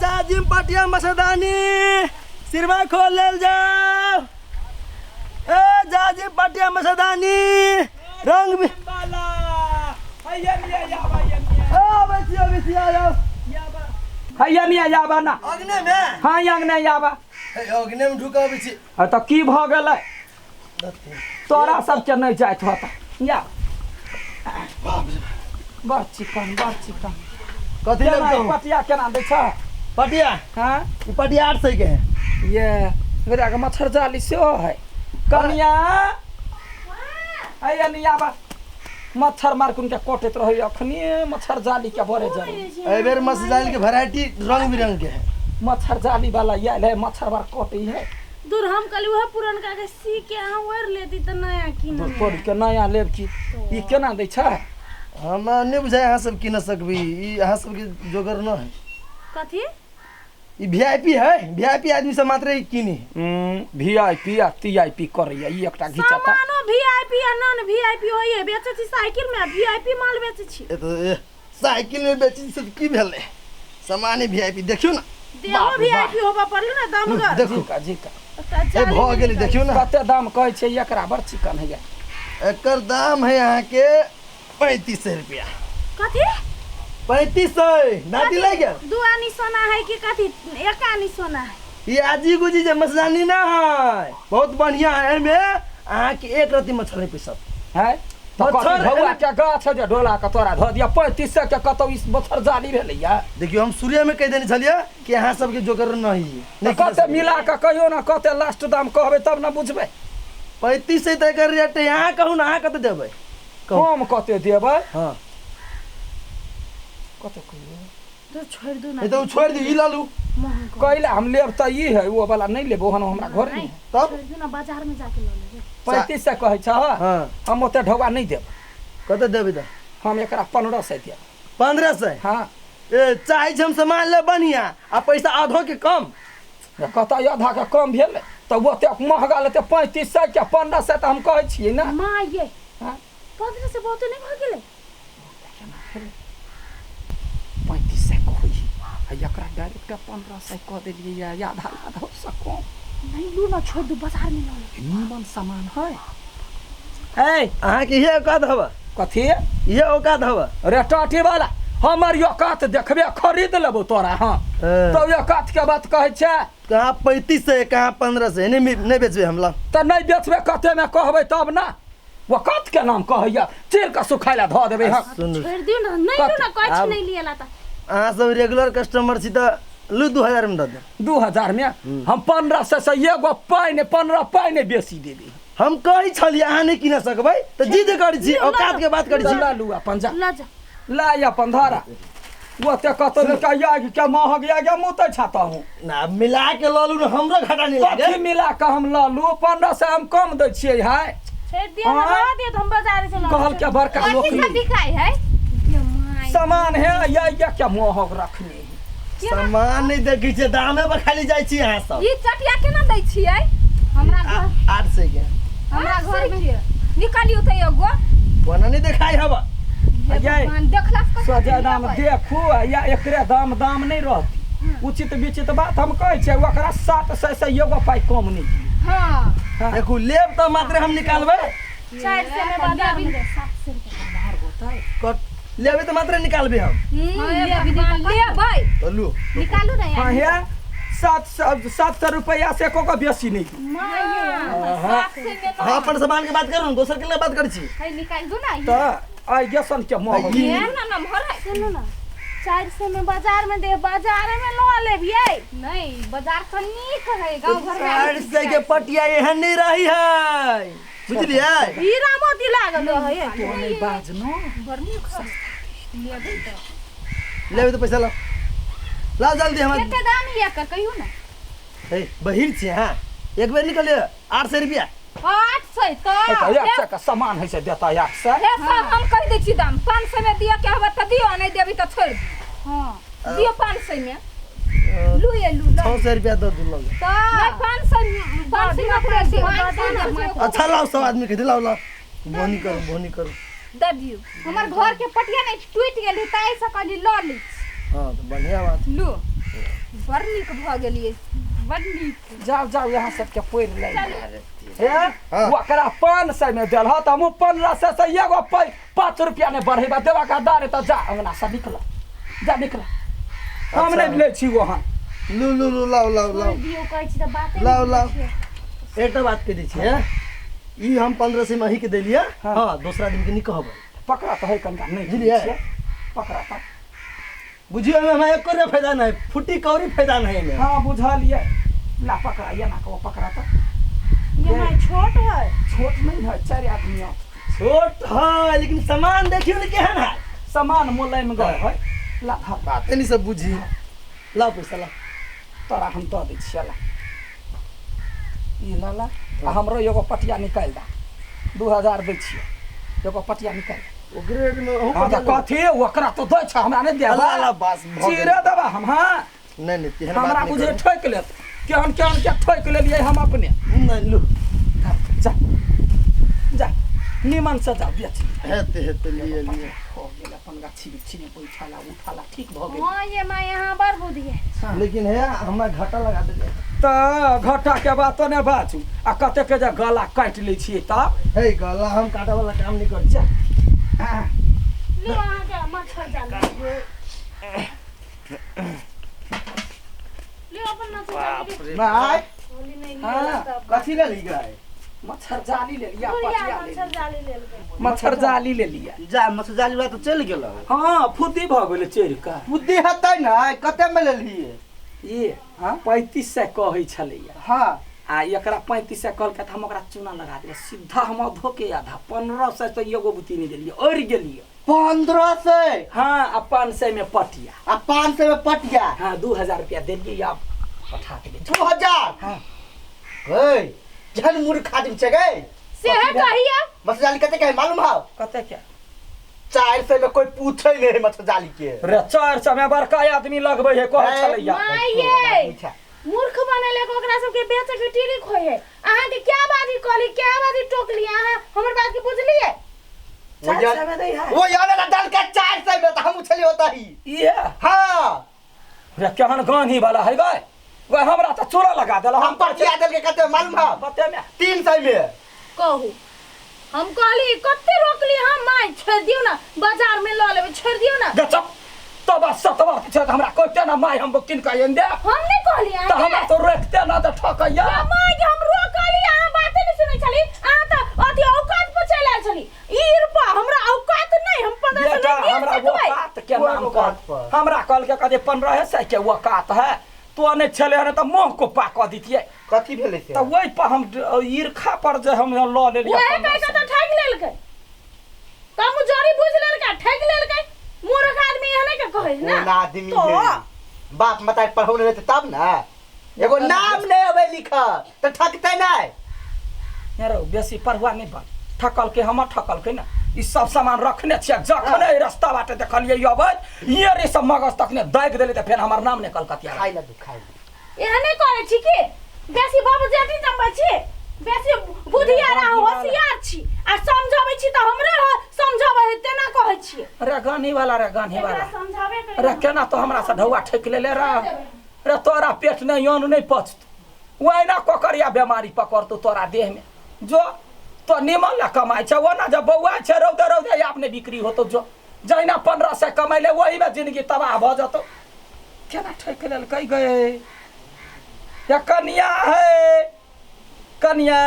जाजिम पटिया मच्छरदानी सिरवा खोल लेल जाओ। ए जाजिम पटिया मच्छरदानी रंग भी आबै छी, आबै छी, आउ। हैया मिया आबा ना। अग्ने में? हाँ, अंगने आबा। हे, अग्ने में ढुकाबै छी। हाँ, तऽ की भऽ गेलै? तोरा सबके नहि जाइत होता या। बड़ चिकन, बड़ चिकन। कथी केना लेब ई कहू? पटिया केना दै छ? पटिया? हाँ। ई पटिया 800 के है। ये मेरा के मच्छर जाली सेहो है। कनिया, हैया नहीं आबा, मच्छर मार के कटैत रहै अखनी मच्छर जाली के बड़े जरूरी। एहि बेर मच्छर जाली के वैरायटी रंग बिरंग के है। मच्छर जाली वाला आयल है, मच्छर बार कटै है। दूर, हम कहली वह पुरनका के सी के अहाँ ओढ़ लेती तऽ नया कीन। दूर तोड़ के नया लेब की? ई केना दै छै? हमरा नहि बुझाइ अहाँ सब कीन सकबी, ई अहाँ सबके जोगर न है। कथी? ई वीआईपी है, वीआईपी आदमी सब मात्र ई कीनी। वी I P आ टी I P करैया ई एकटा घिचता। सामानो वीआईपी आ नॉन वीआईपी होइए। बेचै छी साइकिल में, वीआईपी माल बेचै छी। ए तऽ ए, साइकिल में बेची से की भेलै, सामान वीआईपी देखियौ ने। देहो वीआईपी होबऽ पड़ल ने दामगर। देखू। Zika Zika. ए भऽ गेलै, देखियौ ने। कते दाम कहै छै एकरा? बड़ चिकन हैया। एकर दाम है अहाँके 3500 रुपया। कथी? 3500। दादी लागि गेल। 2 आनी सोना है कि कथी, 1 आनी सोना है? ई आजी गुजी जे मच्छरदानी ना है, बहुत बढ़िया है। एहिमे अहाँके एक रत्ती मच्छर नहि पैसत। है तऽ कथी मच्छर भौआ के गाछ है जे ढोला के तोरा धऽ दिया? 3500 के कतौ ई मच्छर जाली भेलैया? देखियौ, हम शुरुए में कहि देने छलियै कि अहाँ सबके जोकर नहीं है। तऽ कते मिला कऽ कहियौ ने, कते लास्ट दाम कहबै तब ने बुझबै। 3500 तऽ एकर रेट है। अहाँ कहू ने, अहाँ कते देबै कहू। हम कते देबै? हाँ। कते कहियौ? तो छोड़ दू ना। नहीं तऽ ओ छोड़ि दियौ, ई लऽ लू। महग। कैला हम लेब तऽ ई है, ओ वाला नहि लेब, ओहन हमरा घरे नहि है। तब? छोड़ दू ना, बाजार में जाके लऽ लेबै। 3500 कहै छह? हाँ। हम ओते ढौआ नहि देब। कते देबै तऽ? हम एकरा 1500 देब। 1500? हाँ। ए चाहै छी हम सामान ले बढ़िया आ पैसा आधो के कम। कतऽ आधा के कम भेलै? तऽ ओते महगा लेतै 3500 के, 1500 तऽ हम कहै छियै ने। माँ ये। हाँ? 1500 बहुते नहि भऽ गेलै? 3500 कहै आ एकरा डायरेक्ट 1500 कऽ देलियै या आधा आधा से कम। नहीं, लू ना, छोड़ दू, बाजार में लऽ लेबै। नीमन सामान है ए। अहाँके इहे औकात हवा? कथी? इहे औकात हवा? रे टाटी वाला, हमर औकात देखबे, खरीद लेबो तोरा। हाँ। हाँ। तऽ औकात के बात कहै छै। कहाँ 3500, कहाँ 1500। नहीं नहीं बेचबै हम, ला। तऽ नहि बेचबै, कते मे कहबै तब ने। औकात के नाम कहैया, चीर कऽ सुखाय लए धऽ देबै। हाँ। सुनू। छोड़ दियौ ना, नहीं लू ना, कहै छी। आब- नहीं लिएला तऽ अहाँ सब रेगुलर कस्टमर छी तऽ लू, 2000 में दऽ देब। 2000 मे? हम 1500 से एगो पाइ नहि, 15 पाइ नहि बेसी देबै। हम कहै छलियै अहाँ नहि कीन सकबै तऽ जिद करै छी, औकात के बात करै छी। लऽ लू अपन, जा। लऽ जा। ला अपन धारा, ओते कतौ नहि कहिया के महग या गे मुँह तऽ छाता हूँ। ना, मिला के लऽ लू ने, हमरो घाटा नहि लागे। कथी मिला कऽ हम लऽ लू? 1500 हम कम दै छियै हाय। छोड़ दियौ ना। हाँ? रह दियौ तऽ हम बाजार से लऽ कहल के बड़का लोक कथी सब बिकाइ है ये my? सामान है या क्या महग रखने है। सामान नहि देखै छियै, दामे पर खाली जाइ छी अहाँ सब। ई चटिया केना दै छियै? हमरा घर 800 के। हमरा घर में निकालियौ तऽ एगो। कोना नहि देखाइ हवा? हे ये। भगवान, देखला से कथी सजा दाम लेबै? देखू या एकरे दाम दाम नहि रहती। उचित विचित बात हम कहै छियै, ओकरा 700 से एगो पाइ कम नहि दियौ। हाँ। हाँ। देखू, लेब तऽ मात्र हम निकालबै। 400 में बाजार में 700 रुपया। कट लेबै तऽ मात्र निकालबै हम। हे भगवान, लेबै। तऽ लू। निकालू ने। हाँ, हे 700, 700 रुपैआ से एको को बेसी नहि दियौ। माँ ये। 700 में अहाँ अपन सामान के बात करू ने, दोसर के लिए बात करै छी। है, निकालि दू ना। तऽ आइ गेसन के महग। ये ना नमहर है। सुनू ना, 400 में बाजार में दे, बाजार में लऽ लेबियै। नहीं, बाजार से नीक है गाँव घर में। 400 के पटिया एहन नहि रही है, बुझलियै? हीरा मोती लागल रहै। तो नहि बाज न। बड़ नीक है, लेबै तऽ। लेबै तऽ पैसा लाउ, लाउ जल्दी हमर। कते दाम है एकर, कहियौ ना। हे बहिर छी अहाँ, एक बेर निकलियै। 800 रुपया। 800 तऽ तऽ 100 के सामान है से देता 100? हे सब हम कहि दै छी दाम, 500 में दिअ के हबे तऽ दिअ, नहीं देबी तऽ छोड़ि दियौ। हाँ, दियौ 500 में, लू ये लू लऽ। 600 रुपया दऽ दू, लऽ ले। नहीं, 500, 500 में पूरा दियौ, 500 में। अच्छा लाउ, सब आदमी के लाउ, लाउ, बोनी करू, बोनी करू। दऽ दियौ। हमर घर के पटिया नहीं टूटि गेल है, ताहि से कहली लऽ लै छी। हाँ तऽ बढ़िया बात। लू। बड़ नीक भऽ गेलियै, बड़ नीक। जाओ जाओ यहाँ सबके पढ़ि ले। हे हाँ। ओकरा 500 में देल ह त हमहूँ 1500 से एगो पै 5 रुपया नहि बढ़ेबा देबा का दारे त जा अंगना से निकल, जा निकल। हम अच्छा। नहि लै छी ओहन। लू लू लू लाओ लाओ लाओ दियौ कहै छी तऽ बाते लाओ नहि लाओ। बुझै छियै। एकटा बात कह दै छियै, ई हम 1500 में अही के देलियै। हाँ। हाँ दोसरा आदमी के नहीं कहबै। पकड़ा तऽ है कनिका नहि बुझलियै? छियै। पकड़ा तऽ बुझियौ एहिमे हमरा एको रुपया फायदा नहीं, फुटी कौड़ी फायदा नहीं एहिमे। हाँ बुझलियै। ला पकड़ा एना कऽ पकड़ा तऽ। ये my छोट है। छोट नहीं है, 4 आदमी है। छोट है लेकिन सामान देखियौ ने केहन है। सामान मोलायम गए है। ला धर। बाते नहीं सब बुझी। लाओ पैसा लाओ। तोरा हम दऽ दै छियै ला। ई ला ला आ हमरो एगो पटिया निकालि दे। 2000 दै छियै, एगो पटिया निकालि दे। ओकरे रेट में अहूँ हाँ, तऽ पटिया लेबै। कथी ओकरा तो दै छ, हमरा नहि देबा। ला, ला, बस, भऽ गेल। चीरे देबा हम। हाँ नहीं नहीं तेहन हमरा बात नहीं बुझे करू। ठोकि लेत, केहन केहन के ठोकि लेलियै हम अपने। नहीं लू जा जा निमन से जा बेच। हेते हेते लिए लिए। हो गेल अपन गाछी बिरछी में बैठला उठला ठीक भऽ गेल। हाँ ये my यहाँ बड़ बुद्धि है। लेकिन है हमरा घाटा लगा देलियै। तऽ घाटा के बात नहि बाजू, आ कते के जे गला काटि लै छियै तब। हे गला हम काटे वाला काम नहीं करै छियै। लियो अहाँके मच्छर जाली। लियो अपन मच्छर जाली। भाई होली नहीं हाँ, लियो तब। कथी ले ली गए? मच्छर जाली ले लिया, बुढ़िया पटिया ले मच्छर लिया। जाली लेलकै। मच्छर जाली ले लिया। जा मच्छर जाली वाला तो चलि गेल। हाँ फुद्दी भऽ गेलै चढ़ि कऽ। बुद्धि हेतै ने कते में लेलियै? ये हाँ? 3500 कहै छलैया। हाँ आ एकरा 3500 कहलकै तऽ हम ओकरा चूना लगा देलियै, सीधा हम अधो के आधा 1500 से एगो बुती नहि देलियै, अड़ि गेलियै। 1500? हाँ आ 500 में पटिया। आ 500 में पटिया? हाँ 2000 रुपया देलियै, आब पठा देलियै। 2000? हाँ। गै जहन मूर्ख आदमी छै गै। सेहे कहिया। मच्छर जाली कते के है मालूम हौ? कते के? 400 में कोई पूछै नहीं है मच्छर जाली के। रे 400 में बड़का आदमी लगबै है कहै छलैया। माय ये मूर्ख बनेले ओकरा सबके बेचे के टीरी खोइ है। अहाँ के क्या बाजी कहली, क्या बाजी टोकली, अहाँ हमर बात के बुझलियै? 400 में दै है। वो यार ना डाल के 400 में तो हम उछली होता ही। इहे? हाँ। रे केहन गानी वाला है गै। गै हमरा तऽ चूड़ा लगा देला। हम पटिया देल के कते मालूम हौ? कते में? 300 में। कहू हम कहली कते रोकली हम my छोड़ दियौ ना, बाजार में लऽ लेबै, छोड़ दियौ ना। गचप तब सतवा छै हमरा कहते ना my हम किन के आनि दे। हम नहीं कहली तऽ हमरा अहाँके। तो रोकते ना तऽ ठकैया। या my के हम रोकली, अहाँ बाते नहीं सुनै छली। अहाँ तऽ अथी औकात पर चलि आयल छली। ई रुपा हमरा औकात नहीं, हम 1500 बेटा में हमरा सकबै। औकात के नाम औकात कह। पर। हमरा कहलकै कहै 1500 के औकात है, तो नहि छलै हन तऽ मुँह को पा कऽ दितियै। कथी भेलै से? तऽ ओहि पर हम ईर्खा पर जे हम लऽ लेलियै। वएह कहि कऽ तऽ ठकि लेलकै, कमजोरी बुझि लेलकै, ठकि लेलकै। मूर्ख आदमी एहने के कहै ना। कोन आदमी तो है? बाप मताई पढ़ौने रहतै तब ना, एगो नाम नहीं अबै लिखल तऽ ठकतै नहि। रौ बेसी पढ़ुआ नहि बन, ठकलकै हमर ठकलकै ना। ई सब सामान रखने छियै, जखने एहि रस्ता बाटे देखलियै अबैत ये रे सब मगज तखने दागि देलियै तऽ फेर हमर नाम नहि कलकतिया। खाइ ला दू, खाइ ला। एहने करै छी की बेसी बाबू जेठी जमबै छी, बेसी बुधियार आ होशियार छी आ समझाबै छी तऽ हमरे समझाबै है तेना कहै छियै। रे गानी वाला, रे गानी एकरा वाला, समझाबे के रे केना तो हमरा से ढौआ ठकि लेले रे। रे तोरा पेट नहि अन्न नहि पचतौ, ओहिना कोकरिया बेमारी पकड़तौ तोरा देह में। जो तो निमन ला कमाइ छै, ओना जब बौआ छै रौदे रौदे आब नहि बिक्री होतौ। जो जहिना 1500 कमैले ओहीमे जिंदगी तबाह भऽ जेतौ। केना ठकि लेलकै गै? या कनिया है, कनिया।